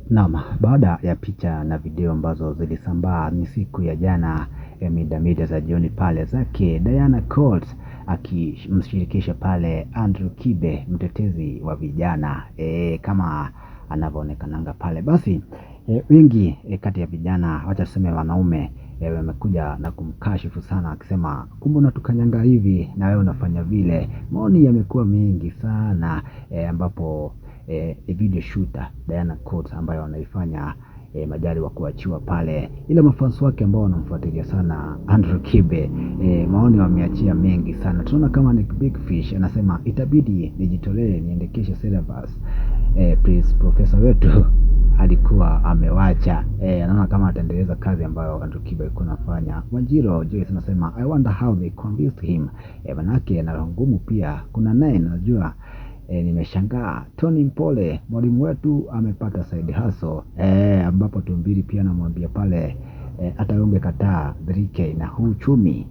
Naam, baada ya picha na video ambazo zilisambaa ni siku ya jana mida mida za jioni pale zake Diana Colt akimshirikisha pale Andrew Kibe, mtetezi wa vijana kama anavyonekananga pale. Basi wengi kati ya vijana, wacha tuseme wanaume, wamekuja na kumkashifu sana akisema kumbe unatukanyanga hivi na wewe unafanya vile. Maoni yamekuwa mengi sana ambapo video shooter Diana Colt ambayo anaifanya majali wa kuachiwa pale, ila mafans wake ambao wanamfuatilia sana Andrew Kibe maoni wameachia mengi sana. Tunaona kama Nick Big Fish anasema itabidi nijitolee niendekeshe syllabus please, profesa wetu alikuwa amewacha. Anaona kama ataendeleza kazi ambayo Andrew Kibe alikuwa anafanya. Wanjiro Joyce anasema I wonder how they convinced him. Manake ana roho ngumu pia. Kuna naye najua nimeshangaa. Tony Mpole mwalimu wetu amepata side hustle ambapo tumbili pia anamwambia pale hata ungekataa 3K na huu uchumi.